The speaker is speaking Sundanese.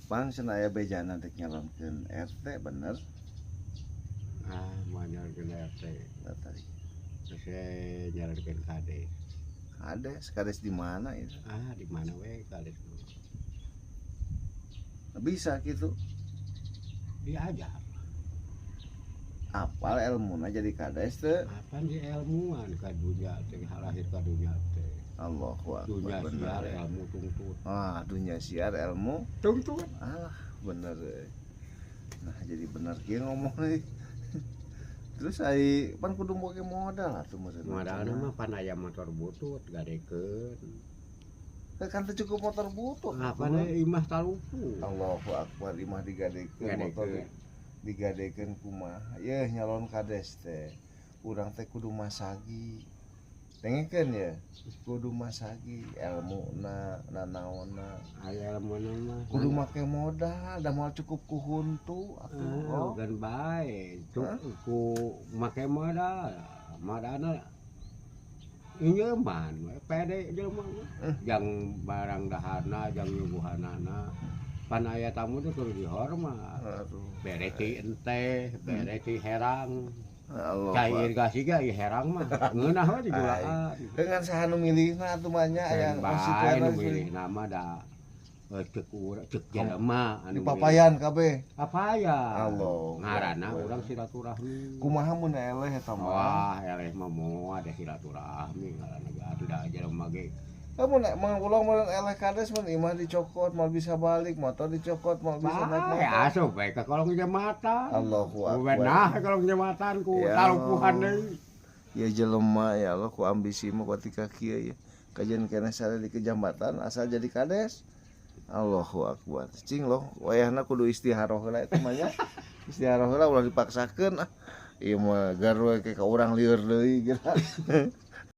Pang cenah aya bejana dek nyalonkeun RT, bener? Ah, mau nyalonkeun RT. Tadi. Terus saya nyalonkeun kades. Kades, kades di mana itu? Ah, di mana we kades mah. Bisa gitu? Diajar. Apal ilmuna jadi kades teh? Apaan di ilmuan ka dunya teh, lahir ka dunya teh. Allahu akbar. Dunya bener. Siar ilmu tungtut. Ah, dunya siar ilmu tungtut. Alah, bener euy. Nah, jadi bener kieu ngomong euy. Terus ai pan kudu make modal atuh meureun. Modalna mah pan aya motor butut gadekeun. Kan teu cukup motor butut. Apa imah talupu. Allahu akbar, imah digadekeun, motor Gadekeun. Digadekeun kumaha? Yeuh, nyalon kades teh. Urang teh kudu masagi. Dengekeun ya, kudu masagi elmuna, nanaonna. Aya ilmuna mah. Kudu make modal, da moal cukup ku huntu atuh. Ah, Oh. bukan bae. Hah? Ku make modal. Modalna injeman we pede jelema mah. Jang barang daharna, jang nyuguhanana. Pan aya tamu teh kudu dihormat. Aduh. Bere ti enteh, bere ti herang. Allah. Cai irigasi ge ieu herang mah. Ngeunah we dijulaan. Dengan saha nu milihna atuh mah nya, aya Bae konstituen nu milihna mah da cek urang, cek jelema anu di papayan kabeh. Papayan. Allah. Ngaranna urang silaturahmi. Kumaha mun eleh eta mah? Wah, eleh mah moal ada silaturahmi ngaranna ge atuh da jelema ge. Kamu nek mang ulang mun eleh kades mun imah dicokot moal bisa balik, motor dicokot moal bisa naik Bae motor. Asup bae ka kolong jembatan. Allahu akbar. Nah, kolong jembatan ku Ya talupuhan Allah. Deui. Ya jelema, ya Allah, ku ambisi mah ketika kieu ya. Kajian keneh sare di kejambatan asal jadi kades. Allahu akbar. Cing loh, wayahna kudu istiharoh heula eta mah nya. Istiharoh heula, ulah dipaksakeun ah. Ieu mah garwe ke ka urang lieur deui geura.